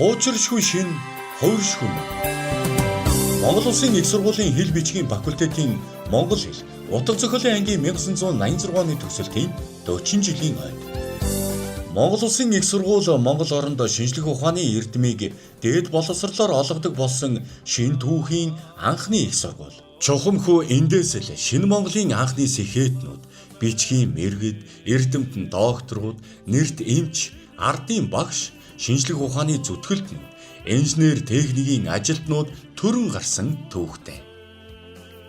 Хуучиршгүй шин, хувиршгүй мөн. Монгол Улсын их сургуулийн хэл бичгийн факультетийн монгол хэл, утга зохиолын ангийн 1986 оны төгсөлтийн 40 жилийн ойд. Монгол Улсын их сургууль Монгол оронд шинжлэх ухааны эрдмийг дээд боловсрлоор олгодог болсон шин түүхийн анхны их сургууль. Чухамхүү эндээс л шинэ Монголын анхны сэхэтнүүд, бичгийн мэргэд, эрдэмтэн докторууд, нэрт эмч, ардын багш, шинжлэх ухааны зүтгэлтнүүд, инженер техникийн ажилтнууд төрөн гарсан түүхтэй.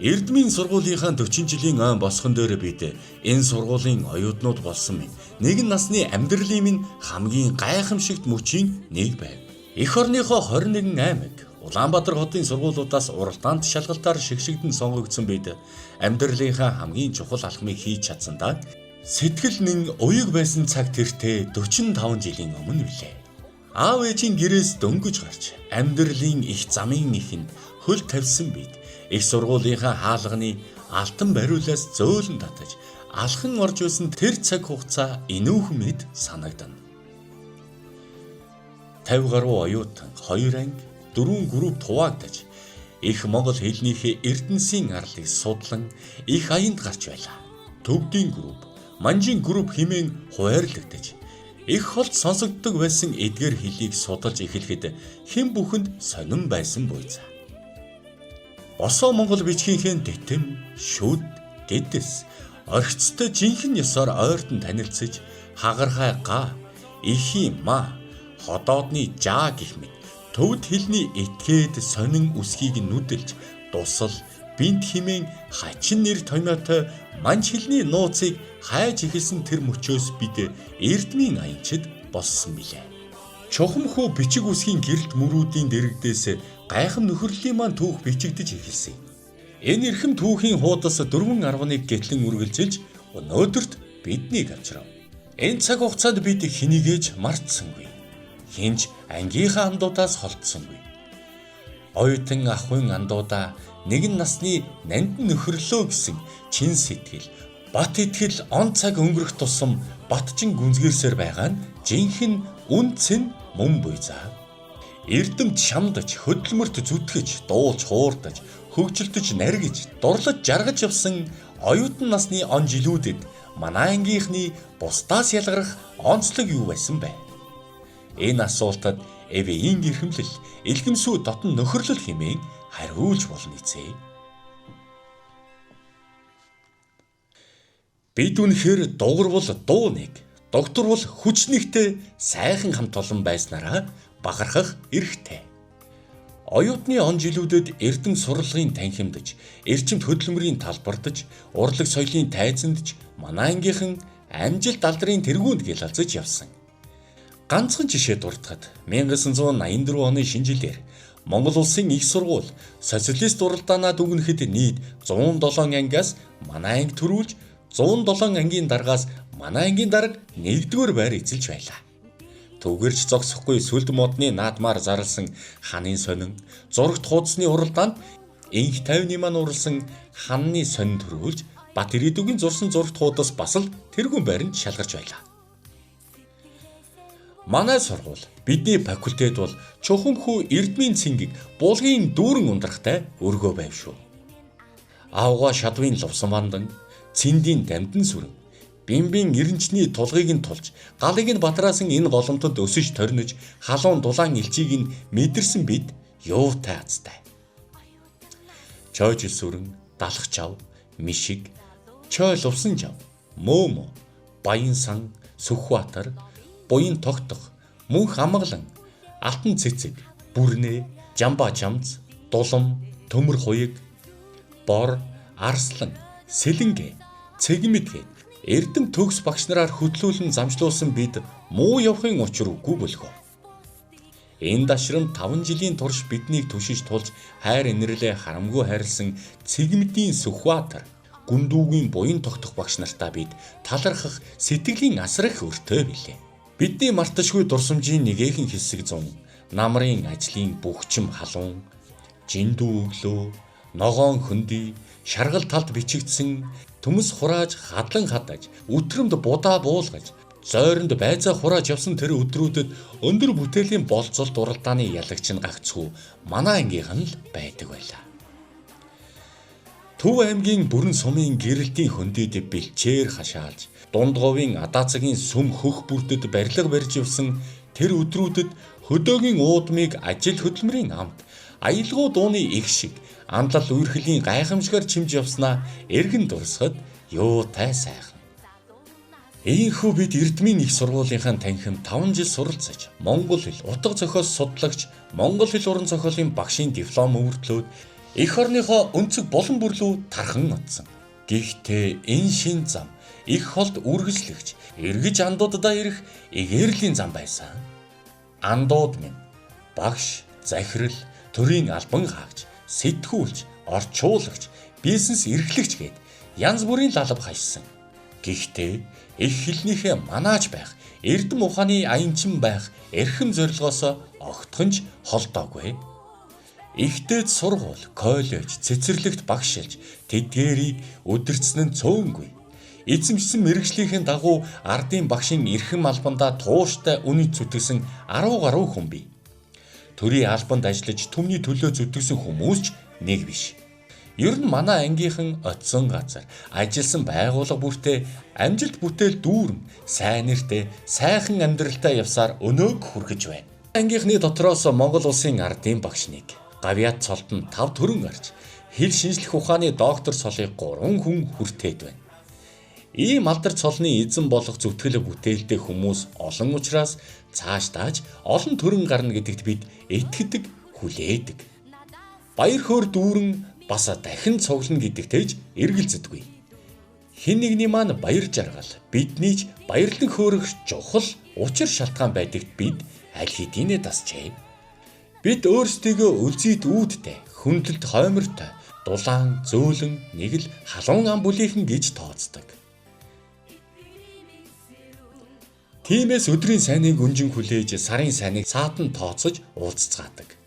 Эрдмийн сургуулийнхаа 40 жилийн ой босгон дээр бид энэ сургуулийн оюутнууд болсон минь нэгэн насны амьдралын минь хамгийн гайхамшигт мөчийн нэг байв. Эх орныхоо 21 аймаг Улаанбаатар хотын сургуулиудаас уралдаанд шалгалтаар шигшигдэн сонгогдсон бид амьдралынхаа хамгийн чухал алхмыг хийж чадсандаа сэтгэл нэн уяг байсан цаг тэртээ 45 жилийн өмнө билээ. Аав ээжийн гэрээс дөнгөж гарч амьдралын их замын эхэнд хөл тавьсан бид их сургуулийнхаа хаалганы алтан бариулаас зөөлөн татаж алхан орж байсан тэр цаг хугацаа энүүхэн мэд санагдана. 50 гаруй оюутан 2 анги 4 групп хуваагдаж их монгол хэлнийхээ эрдэнсийн арлыг судлан их аянд гарч байлаа. Төвдийн групп, Манжийн групп хэмээн хуваарлагдаж их холд сонсогддог байсан эдгээр хэлийг судалж эхлэхэд хэн бүхэнд сонин байсан буйзаа. Босоо монгол бичгийнхээ тэтим, шүд, гэдэс, орхицтой жинхэнэ ёсоор ойртон танилцаж хагархай га, эхийн ма, ходоодны жаа гэх мэт төвд хэлний этгээд сонин үсгийг нүдэлж дусал, бинт химэн хачин нэр томьёотой манж хэлний нууцыг хайж эхэлсэн тэр мөчөөс бид эрдмийн аянчид болсон билээ. Чухамхүү бичиг үсгийн гэрэлт мөрүүдийн дэрэгдээс гайхам нөхөрлийн маань түүх бичигдэж эхэлсэн. Энэ эрхэм түүхийн хуудас 4.1 гэтлэн үргэлжилж өнөөдөрт биднийг авчрав. Энэ цаг хугацаанд бид хэнийгээж мартсангүй. Хинч ангийнхаа андуудаас холдсонгүй. Оюутан ахуйн андуудаа нэгэн насны нандин нөхөрлөө гэсэн чин сэтгэл, бат итгэл он цаг өнгөрөх тусам батчин гүнзгийрсээр байгаа нь жинхэнэ үн цэн мөн буйзаа. Эрдэмт шамдаж, хөдөлмөрт зүтгэж, дуулж хуурдаж, хөгжилдөж наргиж, дурлаж жаргаж явсан оюутан насны он жилүүдэд манай ангийнхны бусдаас ялгарах онцлог юу байсан бэ? Энэ асуултад эвийн эрхэмлэл, илгэмсүү дотн нөхөрлөл хэмээн хариулж болно эцээ. Бид үнэхээр дуурвал дуу нэг, докторвол хүч нэгтэй сайхан хамт олон байснараа бахархах эрхтэй. Оюутны он жилүүдэд эрдэм сурлагын танхимдаж, эрчимт хөдөлмөрийн талбардаж, урлаг соёлын тайзандж, манай ангийнхан амжилт алдрын тэргуунд гялалзаж явсан. Ганцхан жишээ дурдахад 1984 оны шинэ жилээр Монгол Улсын их сургууль социалист уралдаанаа дүгнэхэд нийт 107 ангиас манай анги төрүүлж 107 ангийн даргаас манай ангийн дарга 1-р байр эзэлж байлаа. Түгэрч зогсохгүй сүлд модны наадмаар зарласан ханын сонин зурагт хуудасны уралдаанд инх 50-ны маань уралсан ханны сонин төрүүлж Бат ирээдүгийн зурсан зурагт хуудас бас л тэргүүн байранд шалгарч байлаа. Манай сургууль, бидний факультет бол чухамхүү эрдмийн цэнгийг булгийн дүүрэн ундрахтай өргөө байв шүү. Аавга шадвын лувсан бандан, цэндийн дамдын сүрэн, бимбийн эренчний тулгыг нь тулж, галыг нь батраасан энэ голомтод өсөж торнож, халуун дулаан элчийг нь мэдэрсэн бид юутай азтай. Чойжил сүрэн, далах чав, мишиг, чой лувсан жав, мөөмө, баян сан, Сүхбаатар, буян тогтох, мөнх амгалан, алтан цэцэг, бүрнээ, жамба чамц, дулам, төмөр хуйг, бор, арслан, сэлэнгэ, цэгмэд гээд эрдэм төгс багш нараар хөтлүүлэн замчлуулсан бид муу явахын учир үгүй бөлгөө. Энэ дашрамд 5 жилийн турш биднийг түшиж тулж хайр инэрлээ харамгүй хайрлсан Цэгмэдийн Сүхбаатар, Гүндүүгийн буян тогтох багш нартаа бид талархах сэтгэлийн асар их өртөө билээ. Бидний марташгүй дурсамжийн нэгэхэн хэсэг зун, намрын ажлын бүхчим халуун, жиндүү өглөө, ногоон хөндөй, шаргал талд бичигдсэн төмөс хурааж хадлан хадаж, үтрэмд будаа буулгаж, Зойронд байзаа хурааж явсан тэр өдрүүдэд өндөр бүтээлийн болцолд уралдааны ялагч нь гагцхүү манай ангийнхан л байдаг байлаа. Төв аймгийн бүрэн сумын гэрэлтийн хөндийд бэлчээр хашаалж, дунд говийн Адаацгийн сүм хөх бүрдэд барилга барьж явсан тэр өдрүүдэд хөдөөгийн уудмыг ажил хөдөлмөрийн амт, аялгау дууны их шиг андлал үерхлийн гайхамшигаар чимж явснаа эргэн дурсахад юутай сайхан. Ийхүү бид Эрдмийн их сургуулийнхаа танхим 5 жил суралцаж, монгол хэл, утга зохиол судлагч, монгол хэл уран зохиолын багшийн диплом өвөртлөөд эх орныхоо өнцөг булан бүрлүү тархан утсан. Гэхдээ энэ шин зам их холд үргэлжлэгч, эргэж андууддаа ирэх эгэрлийн зам байсан. Андууд минь багш, захирал, төрийн албан хаагч, сэтгүүлч, орчуулагч, бизнес эрхлэгч гээд янз бүрийн лалав хайсан. Гэхдээ эх хэлнийхээ манааж байх, эрдэм ухааны аянчин байх эрхэм зорилгоос огтхон ч холдоогүй. Ихтэйд сургууль, коллеж, цэцэрлэгт багшилж тэдгээрийг өдөрцөн нь цөөнгүй. Эзэмшсэн мэргэжлийнхэн дагуу ардын багшийн эрхэм албандаа тууштай үнэт зүтгэсэн 10 гаруй хүн бий. Төрийн албанд ажиллаж түмний төлөө зүтгэсэн хүмүүс ч нэг биш. Ер нь манай ангийнхан очсон газар, ажилласан байгууллага бүртээ амжилт бүтээл дүүрэн, сайн нэртэй, сайхан амьдралтай явсаар өнөөг хүргэж байна. Ангийнхны дотроос Монгол улсын ардын багш нэг, гавьяат цолд нь 5 төрөн гарч, хэл шинжлэх ухааны доктор цолыг 3 хүн хүртээд байна. Ийм алдар цолны эзэн болох зүтгэл бүтээлтэй хүмүүс олон учраас цаашдааж олон төрөн гарна гэдэгт бид итгэдэг, хүлээдэг. Баяр хөөр дүүрэн бас дахин цуглана гэдэгтэй ч эргэлзэдэггүй. Хэн нэгний маань баяр жаргал, бидний ч баярлан хөөрөх чухал учир шалтгаан байдагт бид аль хэдийнэ дасчээ. Бид өөрсдийгөө өлзийд үүдтэй, хүндлэлт хоймортой, дулаан, зөөлөн, нэг л халуун ам бүлийнхэн гэж тооцдог. Тиймээс өдрийн сайныг өнжин хүлээж, сарын сайныг саатан тооцож уулзцгаадаг.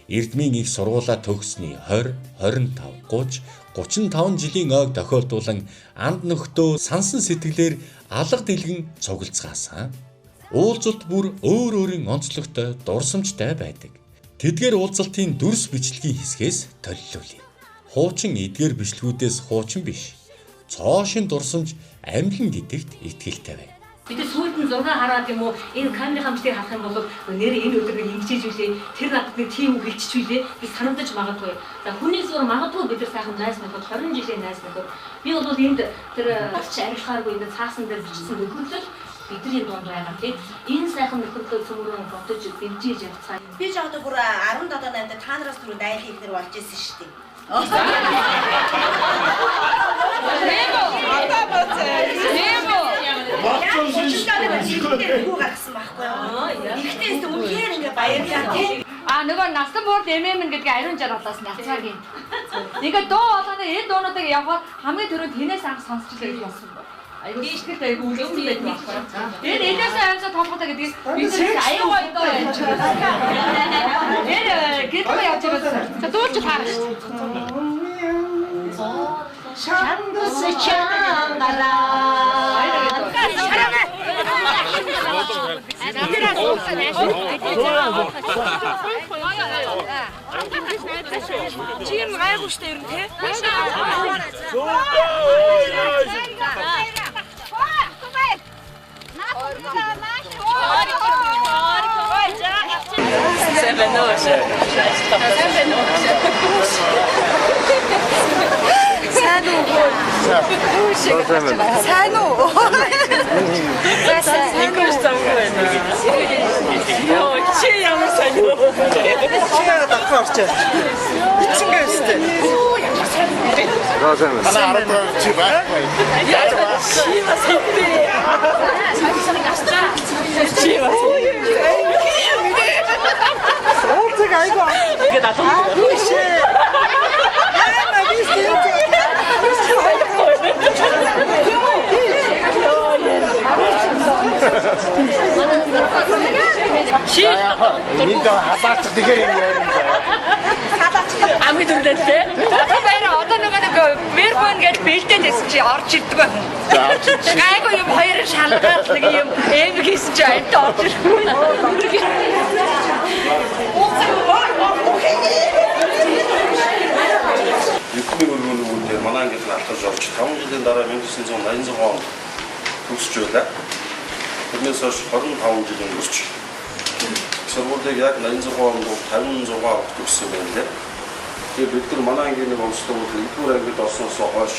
Эрдмийн их сургуулаа төгссөний 20, 25, 30, 35 жилийн ойг тохиолдуулан анд нөхдөө сансан сэтгэлээр алга дэлгэн цуглацгаасан. Уулзалт бүр өөр өөрийн онцлогтой, дурсамжтай байдаг. Тэдгээр уулзалтын дүрс бичлэгийн хэсгээс толилуулъя. Хуучин эдгээр бичлэгүүдээс хуучин биш. Цоошин дурсамж амлин гэдэгт итгэлтэй байна. Бид сүүлд нь зураг хараад юм уу энэ камерын хамтлыг харах юм бол нэр энэ өдөр нэг ингэж хийжүүлээ, тэр надад нэг тийм үг хэлчихүүлээ би санагдаж магадгүй. За хүний зур магадгүй бид нар сайхан найз нөхөд 20 жилийн найз нөхөд. Би бол энд тэр ч арилгахааргүй энэ цаасан дээр бичсэн нөхөрлөл бидний дунд байгаа тийм. Энэ сайхан нөхөрлөө цөмөрөн бодож дэмжиж явцгаа. Би ч одоо бүр 17 8-д та нараас түрүүнд айлын ихнэр болж исэн шүү дээ. Хүү гаргасан байхгүй юу? Ихтэй өстө үнэхээр ингээ баярлаа тийм. А нөгөө насан буурд эмээмэн гэдгийг ариун жаргалаас нацаагийн. Ингээ дуу болгоно энэ дуунуудыг явахаар хамгийн түрүүнд тэнээс анх сонсчлаа гэж болсон байна. Айгуу сэтгэл айгуу үлдсэн байдаг байхгүй юу? Энэ элээсээ амсаа толгойтой гэдгийг бид аюу гоё дуу яаж байгаа. Энэ гэдэг явж байгаа. За дуулж таарна шүү дээ. Шандас чангараа. Чи юм гайгүй штэ ер нь те. Сайн уу? Сайн. Йоо, чи ямар сайн уу? Чи яагаад авахгүй орчээ? Бичингээ өстэй. Танаа 10 чи байхгүй. Чи бас хэвтэй. Чи бас. Уулзаг айгүй. Ингээд алуу. Тийшээ. Яа, би Чи Энд халаачих тэгэхээр юм ярина. Хамгийн түрүүнд те. Одоо баяр одоо нөгөө нэг Вербон гэж бэлдээд байсан чи орж ирдэг байх. Гайгүй юм хоёр шалгаад нэг юм эм хийсэн чи амт орж ирэхгүй. Эрдмийн өргөнүүд дээр манай ангид нь алтаж орж 5 жилийн дараа 1986 онд төгсөж байлаа. Тэрнээс хойш 25 жил өнгөрч. Их сургуулийг яг 86 онд 56 хүүхэд төгссөн байна лээ. Тэгээ бид нар манай ангийн нэг онцлог бол 1-р ангид орсноос хойш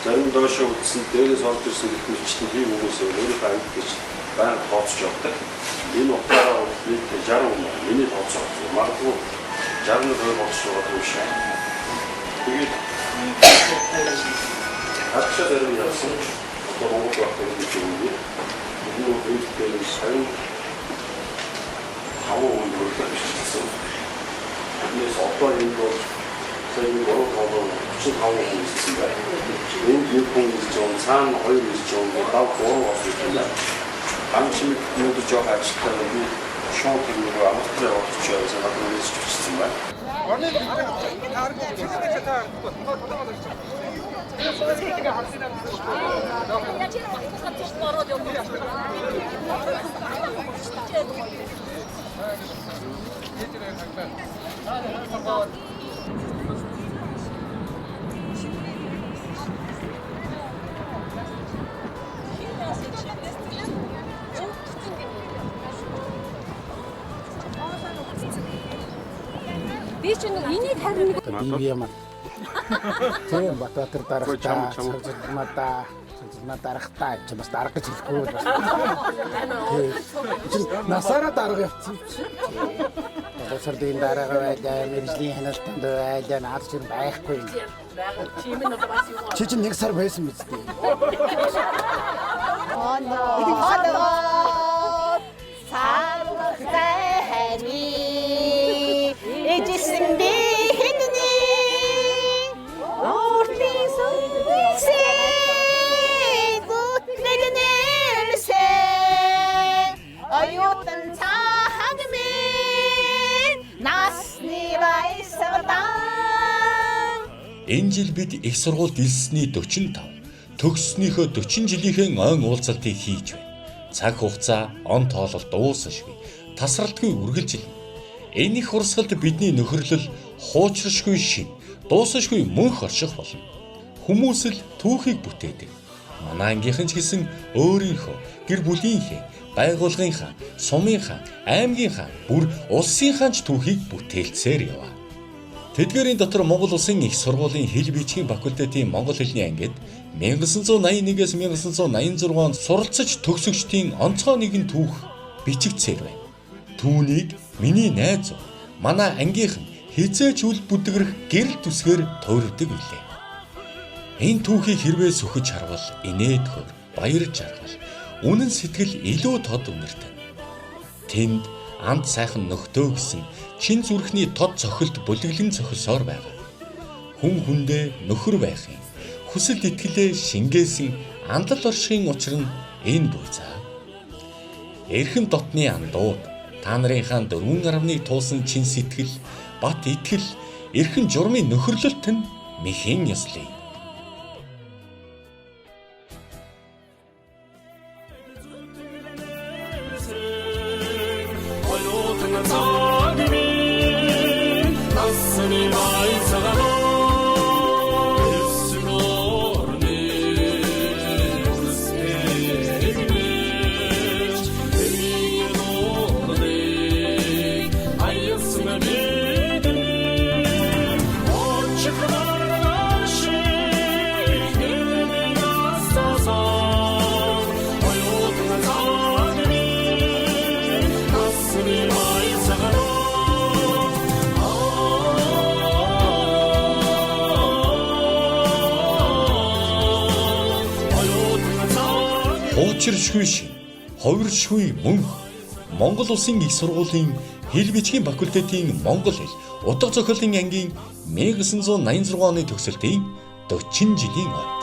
зарим доошоо үтсэн дээрээс орж ирсэн гэх мэтчилэн тийм хүмүүсээ өөрийнхөө анги гэж байнга тооцож явдаг. Энэ утгаараа бол нийтдээ 60 хүн байна. Миний тооцоо. Магадгүй 62 болчих байгаа юм шиг. Тэгээд хатшаа зарим явсан. Одоо Монгол багтаа гэж юм бэ? Бидний нийтдээ 55 хүн өрлөх бичсэн. Тэрнээс одоо энэ бол сая нэг 3 5 35 хүн ирсэн байна. Энд нэг хүн ирж байгаа, цаана хоёр ирж байгаа, дав 3 болсон юм байна. Гам чимэг өнөөдөр жоох ажилтаа би шууд тэр нөгөө амартраа явуулчих байсан. Надад мессеж бичсэн байна. Би ч нэг энийг харин нэг Би юм. Тийм Батбаатар дарагтаа, цогцолмадаа, цогцолмаа дарагтаа чи бас дарга гэж хэлэхгүй бас. Тийм. Чи насаараа дарга явцсан чи. Босордын дарга байлаа, мэргэжлийн хяналтанд байлаа, наад чи байхгүй юм. Чи чинь нэг сар байсан биз дээ. Эжсэн би хэдний уртлын сүнсээ бүтлэг нэмсээ оюутан цааг минь насны баясгалан. Энэ жил бид их сургуульд элсний 45, төгссөнийхөө 40 жилийнхээ ойн уулзалтыг хийж байна. Цаг хугацаа он тоолол дуусашгүй, тасралтгүй үргэлжилнэ. Энэ их урсгалд бидний нөхөрлөл хуучршгүй шин, дуусашгүй мөнх орших болно. Хүмүүс л түүхийг бүтээдэг. Манай ангийнхан ч гэсэн өөрийнхөө, гэр бүлийнхээ, байгууллагынхаа, сумынхаа, аймгийнхаа, бүр улсынхаа ч түүхийг бүтээлцээр яваа. Тэдгээрийн дотор Монгол Улсын их сургуулийн хэл бичгийн факультетийн монгол хэлний ангид 1981-ээс 1986 онд суралцаж төгсөгчдийн онцгой нэгэн түүх бичигдсээр байна. Түүнийг миний найз, манай ангийнхан хэзээ ч үл бүдгэрэх гэрэл түсгээр тойрдог билээ. Энэ түүхийг хэрвээ сөхөж харвал инээд хөр, баяр жаргал, үнэн сэтгэл илүү тод үнэртэн. Тэнд анд сайхан нөхдөө гэсэн чин зүрхний тод цохилд бүлэглэн цохилсоор байгаа. Хүн хүндээ нөхөр байхын хүсэл итгэлээ шингээсэн андал оршихын учир нь энэ буйзаа. Эрхэм дотны андууд та нарынхаа 4.1 туусан чин сэтгэл, бат итгэл, эрхэм журмын нөхөрлөлт нь мэхийн ёслоё. Хуучиршгүй шин, ховиршгүй мөнх. Монгол Улсын их сургуулийн хэл бичгийн факультетийн монгол хэл, утга зохиолын ангийн 1986 оны төгсөлтийн 40 жилийн ой.